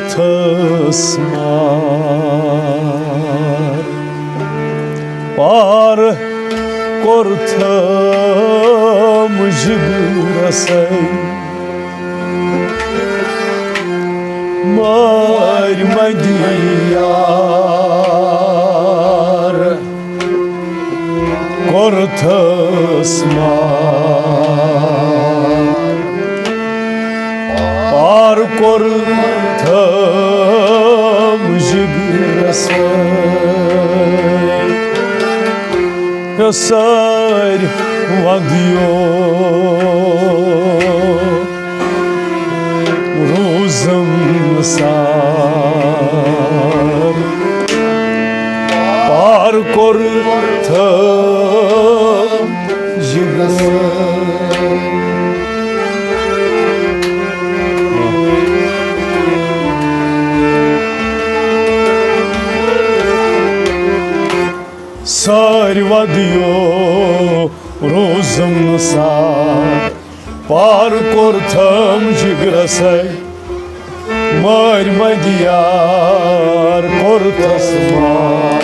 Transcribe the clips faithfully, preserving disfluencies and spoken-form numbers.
تھس مار، پار کوٚرتھم جگرسے، مٲرۍ مدیار کوٚرتھس مار، پار کوٚرتھم جگرسے۔ سٲرۍ ودیو روزم سار، پار کوٚرتھم جگرسے۔ سٲرۍ ودیو روزم سار، پار کوٚرتھم جگرسے، مٲرۍ مدیار کوٚرتھس مار۔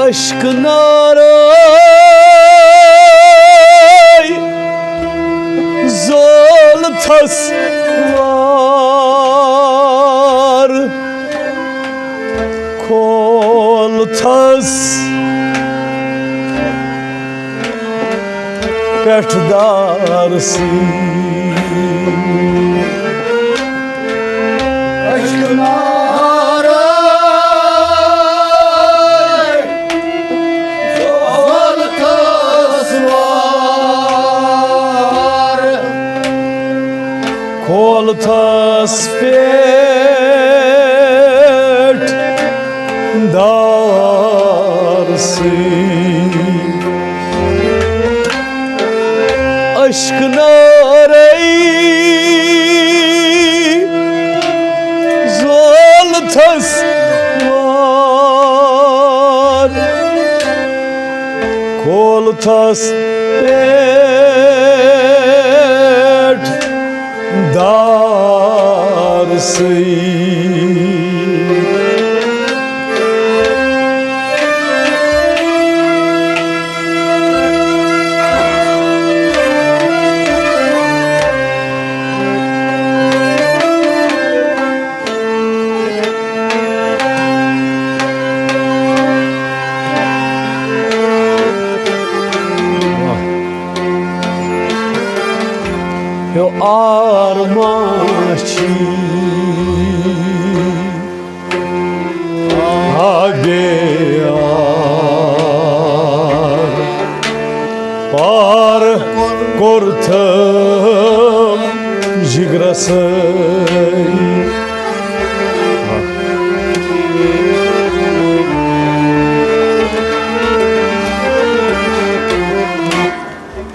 اشک نارے زولتھس وار، کھولتھس پٮ۪ٹھ دار سۭتۍ۔ اشک نارے زولتھس وار، کھولتھس پٮ۪ٹھ دار سۭتۍ۔ اشک نارے زولتھس وار، کھولتھس پٮ۪ٹھ دار سۭتۍ۔ ہیو آرما چھی ہا بے آر، پار کوٚرتھم جگرسے۔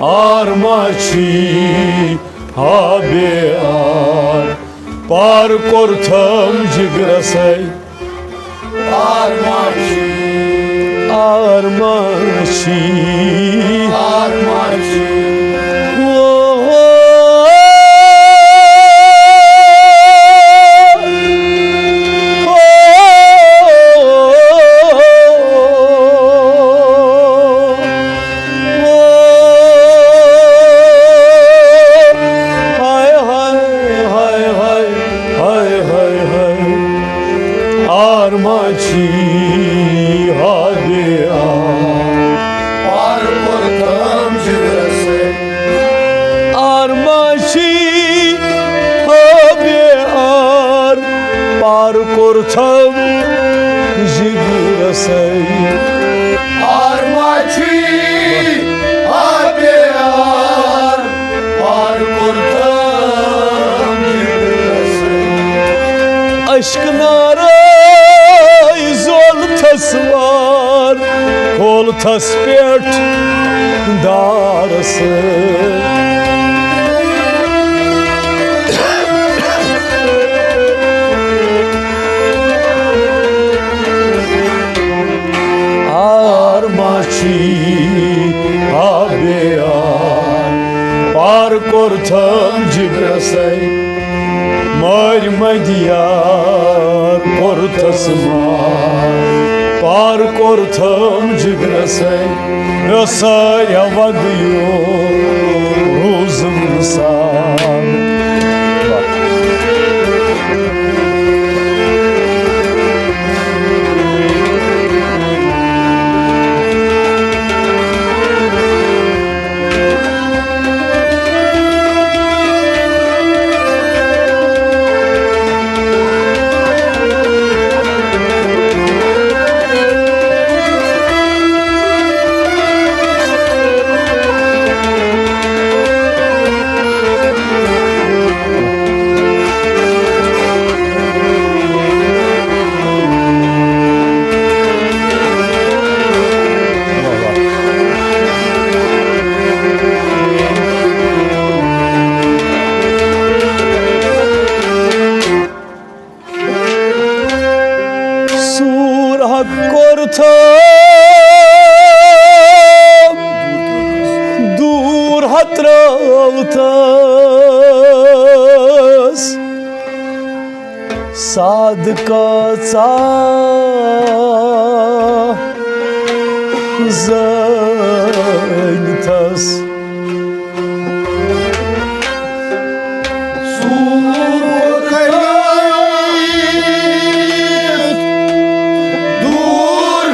آرما چھی ہا بے آر، پار کوٚرتھم جگرسے۔ آرما چھی، آرما چھی، آرما چھی۔ او، او، او، او۔ ہائے، ہائے، ہائے، ہائے، ہائے، ہائے۔ آرما چھی ہا بے آر، پار کوٚرتھم جگرسے۔ کوٚرتھم جگرسے۔ آرما چھی آبیار، پار کوٚرتھم جگرسے۔ اشک نارے زولتھس وار، کھولتھس پٮ۪ٹھ دارس۔ آرما چھی آبیار، پار کوٚرتھم جگرسے۔ مٲرۍ مٔدیار کوٚرتھس مار، پار کوٚرتھم جگرسے۔ مےٚ ساریا وَدٕ یو روٗزُم سان۔ سوٗر ہا کوٚرتھم دوٗر ہا ترٛٲوتھس۔ سادٕ کٲژاہ زٲنۍتھس۔ سوٗر کٔرِتھ دوٗر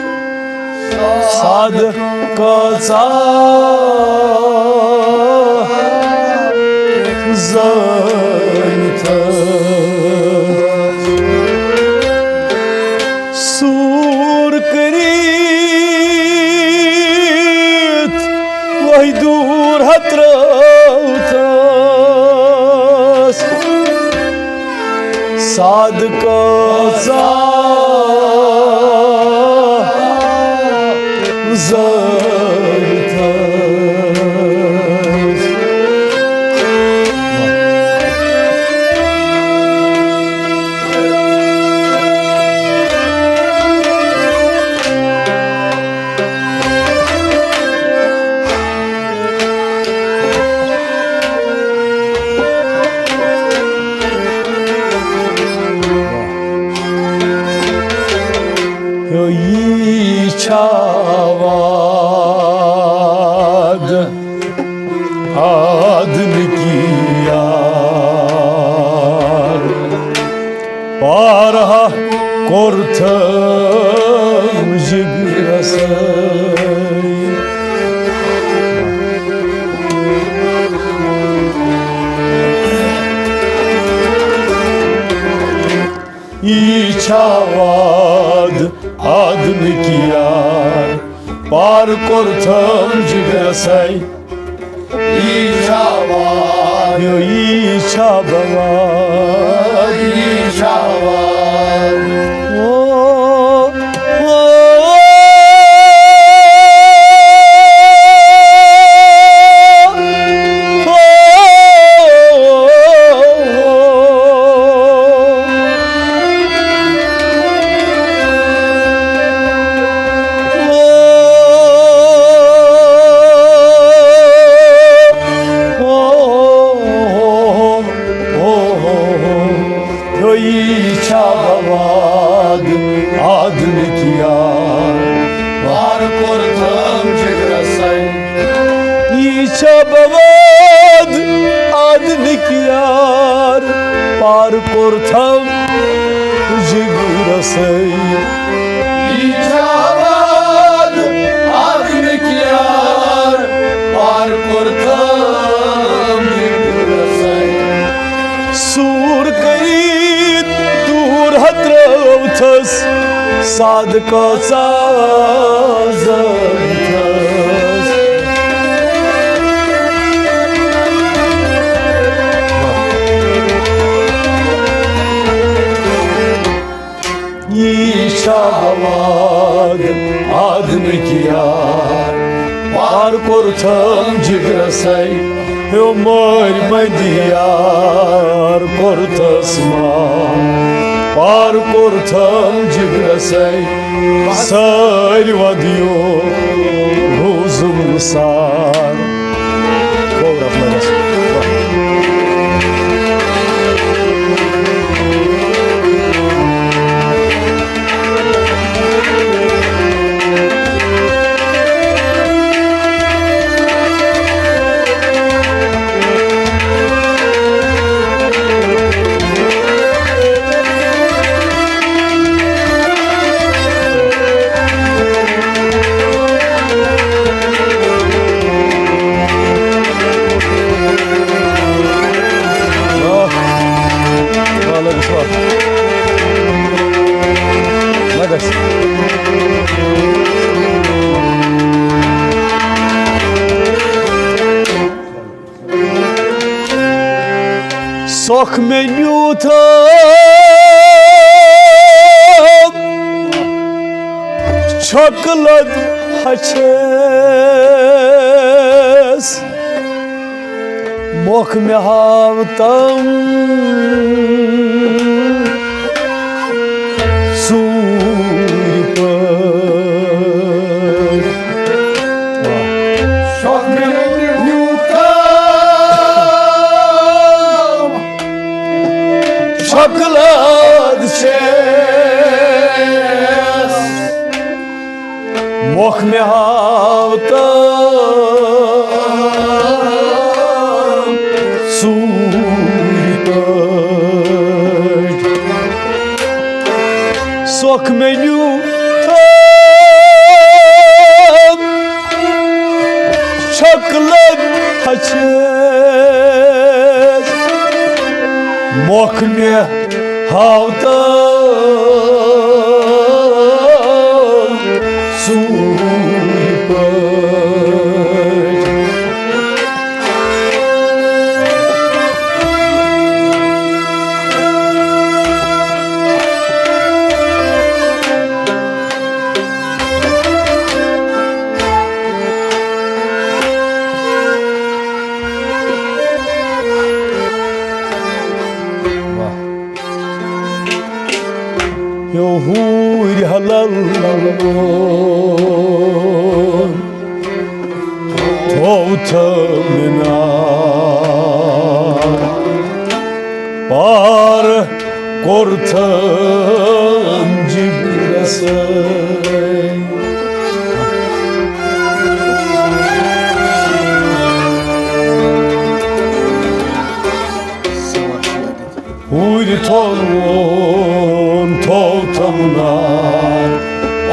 ترٛٲوتھس۔ سادٕ کٲژاہ زٲنۍتھس۔ سوٗر کٔرِتھ وۄہہِ دوٗر ہا ترٛٲوتھس۔ سادٕ کٲژاہ زٲنۍتھس۔ یی چھا وعدٕ آدمکی یار، پارہا کوٚرتھم جگرسے۔ یی چھا وعدٕ آدمکی یار، پار کوٚرتھم جگرسے۔ یی چھا وعدٕ، یی چھا بوعد، یی چھا وعدٕ۔ او، او، او۔ یی چھا وعدٕ آدمکی یار، پار کوٚرتھم جگرسے۔ یی چھا وعدٕ آدمکی یار، پار کوٚرتھم جگرسے۔ یی چھا وعدٕ آدمکی یار، پار کوٚرتھم جگرسے۔ ٲس سادٕ کۭژاہ زٲوِتھ ٲس۔ یی چھا وعدٕ آدمٕکۍ یار، پار کوٚرتھم جگرسے۔ ہیو مٲرۍ بندی یار کوٚرتھس مار، پار کوٚرتھم جگرسے۔ سٲرۍ ودیو روزُم سار۔ کھوو رَتھ لَگَس۔ سۄکھ مےٚ نیوٗتھم چھۄکہٕ لد ہچھس، مۄکھ مےٚ ہاو تم ژوٗرِ پٲٹھۍ۔ شۄکلہٕ نیوٗتھم، شۄکلہٕ چھَس، مۄکھ مےٚ ہاو تم ژوٗرِ پٲٹھۍ۔ سۄکھ مےٚ نیوٗ تھم چھۄکلہٕ ہچھس، مۄکھ مےٚ ہاو تم ژوٗرِ پٲٹھۍ۔ واہ۔ ہیو ہوٗرۍ حلل تھوو تھٲومِنا، پار کوٚر تھٲم جگرسے۔ ہوٗرۍ تھووُن، تھوو تھوٚمنا،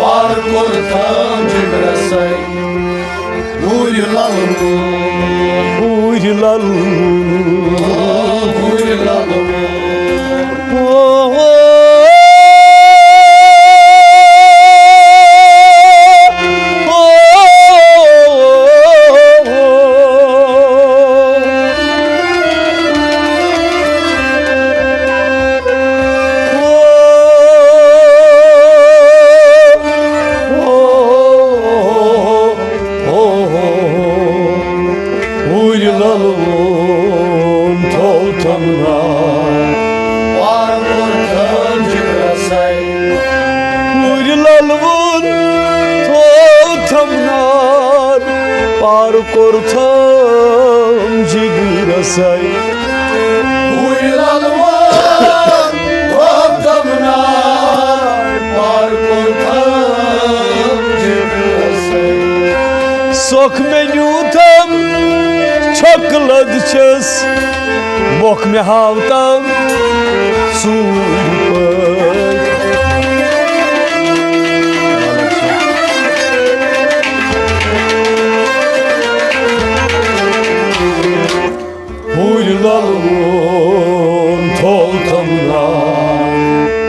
پار کوٚر تھٲم جگرسے۔ ہوٗرۍ للہٕ، ہوٗرۍ للہٕ، ہوٗرۍ للہٕ۔ ہوٗرۍ للہٕ ووٚن تھوٚو تھمنا، پار کوٚر تھٲم جگرسے۔ ہوٗرۍ للہٕ ووٚن تھوٚو تھمنا، پار کوٚر تھٲم جگرسے۔ ہوٗرۍ للہٕ ووٚن تھوٚو تھمنا، پار کوٚر تھٲم جگرسے۔ سۄکھ مےٚ نیوٗتھم چھۄکہٕ لد چھس، مۄکھ مےٚ ہاوتم ژوٗرِ پٲٹھۍ۔ ہوٗرۍ للہٕ ووٚن تھوٚو تھمنا،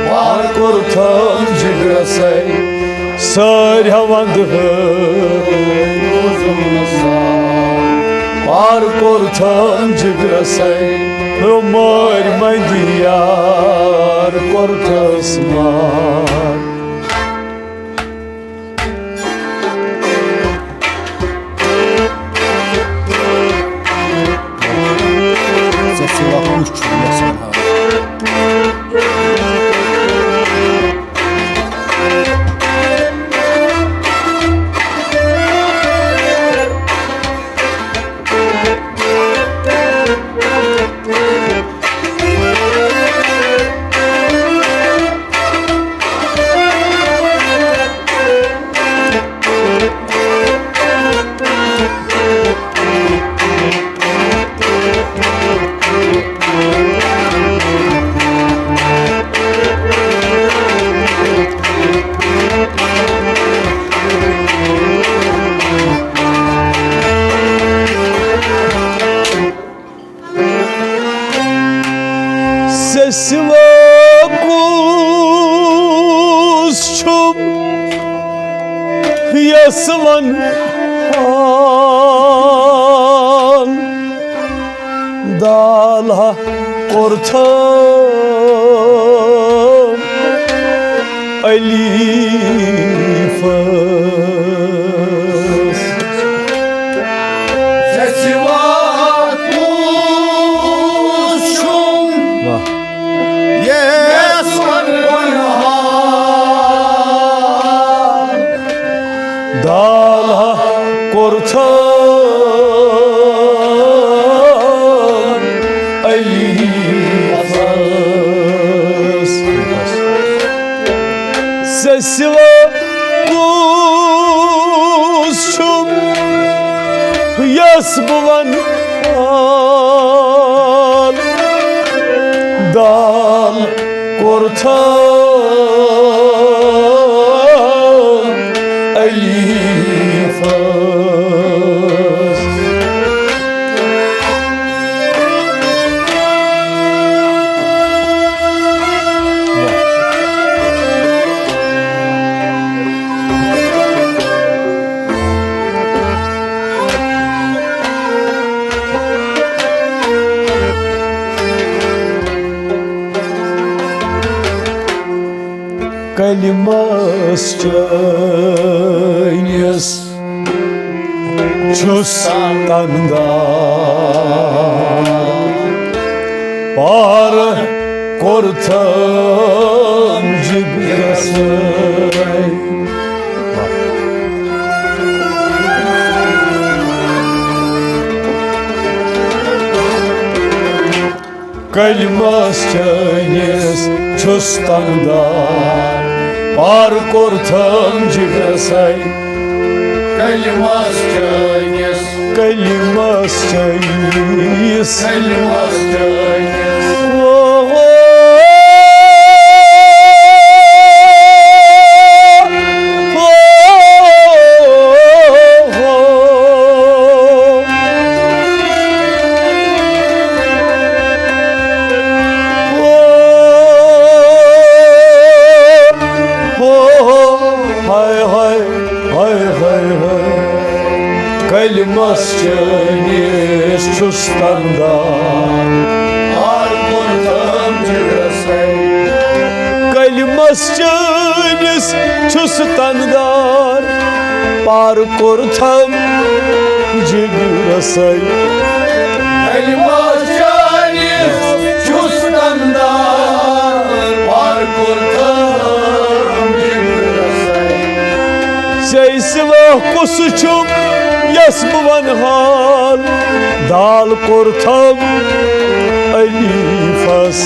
پار کوٚر تھٲم نٲرۍ ہٮ۪وان دُہٲرۍ۔ پار کوٚرتھم جگرسے، مٲرۍ مٔنٛدۍ یار کوٚرتھس مار۔ ژےٚ سوا کُس چھُ یژھان ہاوُن؟ ژےٚ سوا کُس چھُم یَس وَنہان؟ دالہٕ کوٚرتھم علیٖفس۔ ژےٚ سوا کُس چھُم؟ واہ۔ یَس وَنہان؟ دالہٕ کوٚرتھم علیٖفس۔ ژےٚ سوا کُس چھُم یَس بہٕ وَنہان؟ دالہٕ کوٚرتھم علیٖفس۔ کلمس چٲنِس چھُس تنگدار، پار کوٚرتھم جگرسے۔ کلمس چٲنِس چھُس تنگدار، پار کوٚرتھم جگرسے۔ کلمس چٲنِس۔ کلمس چٲنِس۔ کلمس چٲنِس۔ او ہو۔ ہاے ہاے ہاے ہاے ہاے۔ کلمس چٲنِس چھُس تنگدار۔ کلمس چٲنِس چھُس تنگدار، پار کوٚرتھم جگرسے۔ کلمس چٲنِس چھُس تنگدار، پار کوٚرتھم جگرسے۔ ژےٚ سوا کُس چھُم یَس بہٕ وَنہان؟ دالہٕ کوٚرتھم علیٖفس۔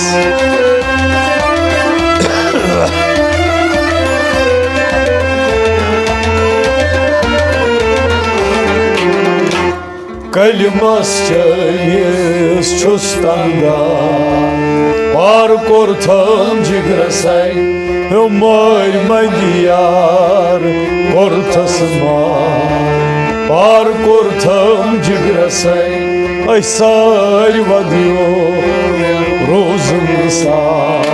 کلمس چٲنِس چھُس تنگدار، پار کوٚرتھم جگرسے۔ مٲرۍ مٔنٛدۍ یار کوٚرتھس مار، پار کوٚرتھم جگرسے۔ أسۍ سٲرۍ وَدیو روزُن سار۔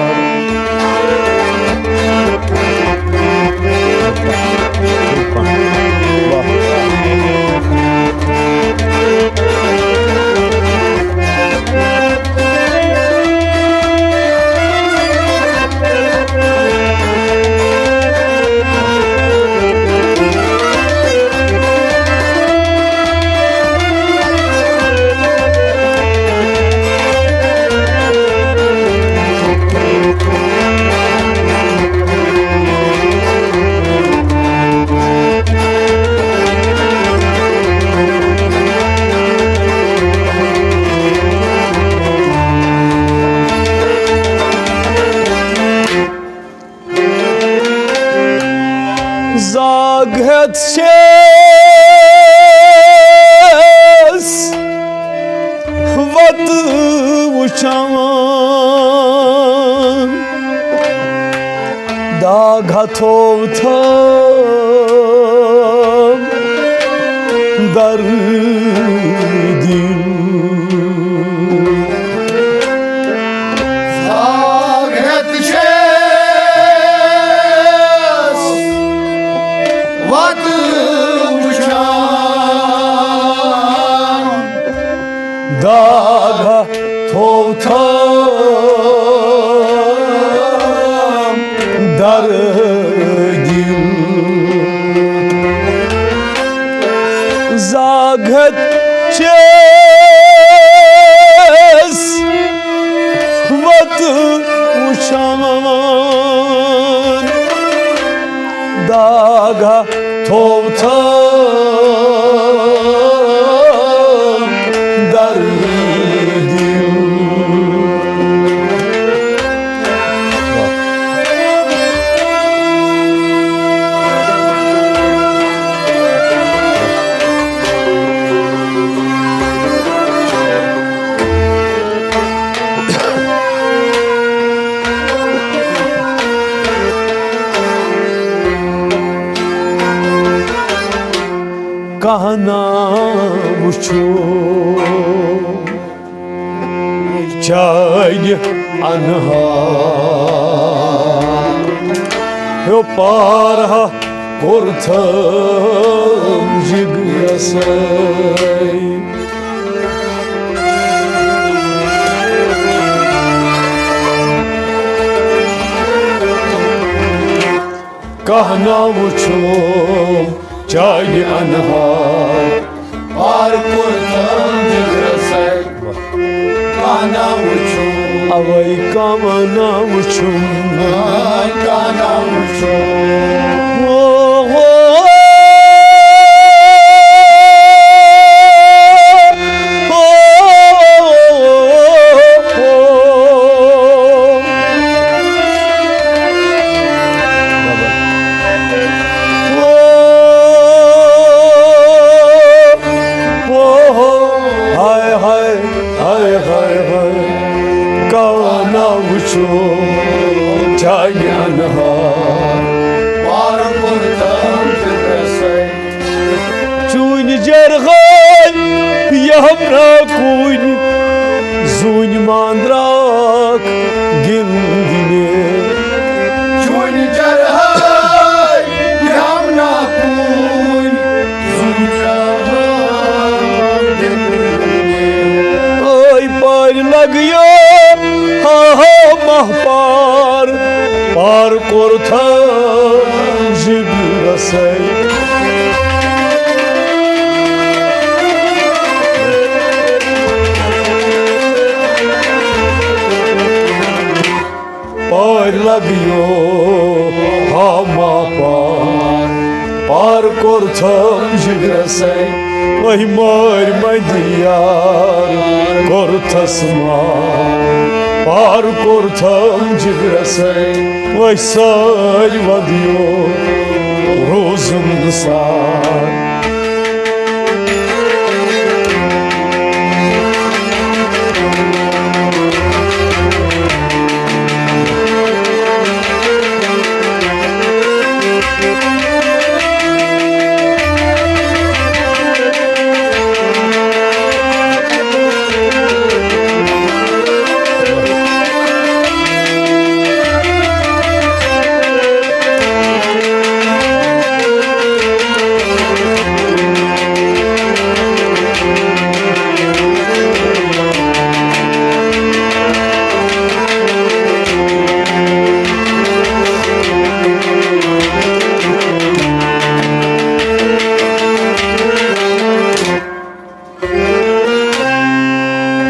زاگ ہیٚتھ چھِ أسۍ وَتہٕ وُچھان، داغ ہا تھوٚو تھام در دِل۔ زاگ ہیٚتھ چھِ أسۍ وَتہٕ وُچھان، داغ ہا تھوٚو تھام در دِل۔ زاگ ہیٚتھ چھِ أسۍ وَتہٕ وُچھان، داغ ہا تھوٚو تھام در دِل۔ کانٛہہ نا وُچھو چانہِ اَنہار، ہیو پار ہا کوٚرتھم جگرسے۔ کانٛہہ نا وُچھو چانہِ اَنہار، پار کوٚرتھم جگرسے۔ کانٛہہ نا وُچھو۔ اوے کانٛہہ نا وُچھُم۔ آے کانٛہہ نا وُچھو۔ او، او، او، او۔ او، او، ہائے، ہائے، ہائے، ہائے، ہائے۔ کانٛہہ نا وُچھو چانہِ اَنہار۔ پار کوٚرتھم جگرسے۔ چونہِ جرحٲے یہِ ہم نا کُنہِ زوٗنہِ مانٛدراکھ گِنٛدنہِ۔ چونہِ جرحٲے یہِ ہم نا کُنہِ زوٗنہِ مانٛدراکھ گِنٛدنہِ۔ ٲے پارِ لگیو ہا ہا ماہ پار، پار کوٚرتھم جگرسے۔ پار لگیو ہا ماہ پار، پار کوٚرتھم جگرسے۔ وہی مٲرۍ مٔنٛدۍ یار کوٚرتھس مار، پار کوٚرتھم جگرسے۔ وہی سٲرۍ ودیو روزُم نثار۔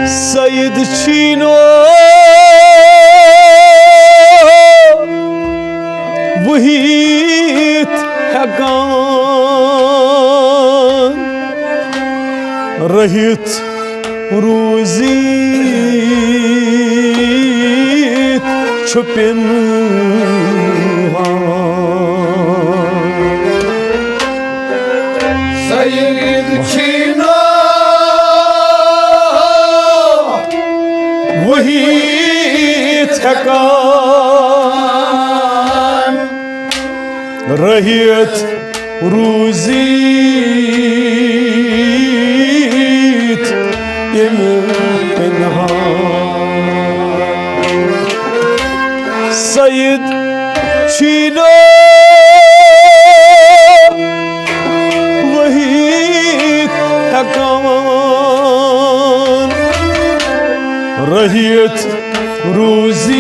سید چھُے نہٕ وُہِتھ ہٮ۪کان رٔہِتھ، روٗزِتھ چھُ پِنہان۔ رٔہِتھ روٗزِتھ ییٚمہِ پِنہان۔ سید چھُے نہٕ ؤہِتھ ہٮ۪کان۔ رٔہِتھ روٗزِتھ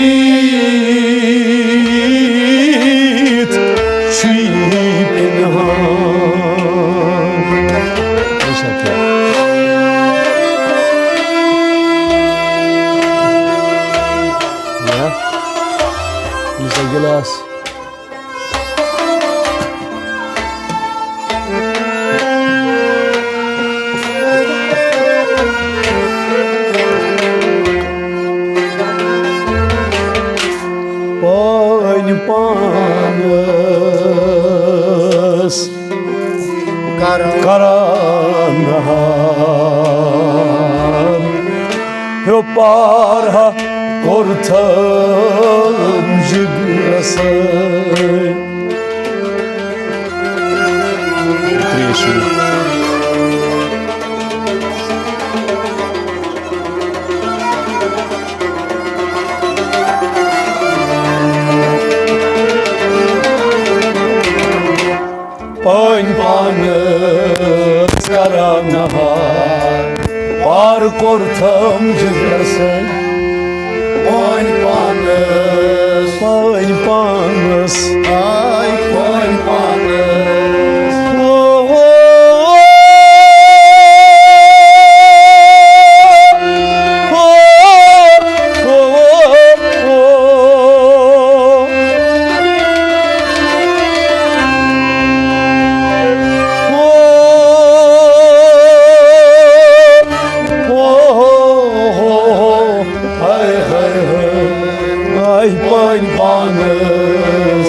چھُے پِنہان۔ یا، أمِس اکھ گِلاس۔ پانۍ پانس کران نہار۔ ہیوٚپار ہا کوٚرتھم جگرسے۔ ترٛیش۔ پانۍ پانس کران نہار، پار کوٚرتھم جگرسے۔ پانۍ پانس، پانۍ پانس، آے پانۍ پانس۔ او، او، او، او، او۔ ہاے، ہاے، ہاے۔ آے پانۍ پانس،